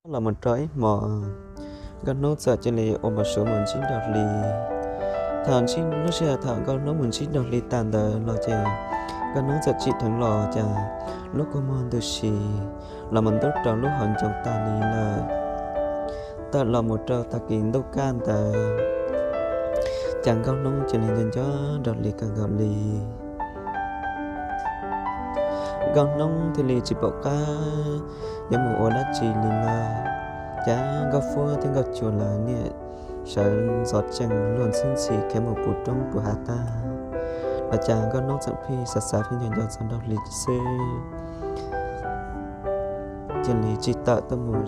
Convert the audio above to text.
Los mus rau ib hmos, Nkauj Hnub txawm cia li ua npau suav mus ntsib Nraug Hli. Thaum ntsib, lub sij hawm thaum Nkauj Hnub mus ntsib Nraug Hli tas ntawd los ces Nkauj Hnub txawm tsim dheev los ces lub kua muag ntws si los mus ntub rau lub hauv ncoo tas li lawm. Tawm los mus rau tag kis ntuj kaj ntawd, ces Nkauj Hnub cia li nco nco Nraug Hli kawg nkaus li. Nkauj Hnub thiaj li tsis pom qab yuav mus ua dab tsi li lawm. Ces Nkauj Fuab thiab Nkauj Cua lawv niaj sawv ntxov tsees luag ntxhi ntxhi khiav mus puv roob puv hav tag los ces Nkauj Hnub txawm pheej xav xav pheej nco nco txog Nraug Hli xwb, cia li tsis tawm tuaj mus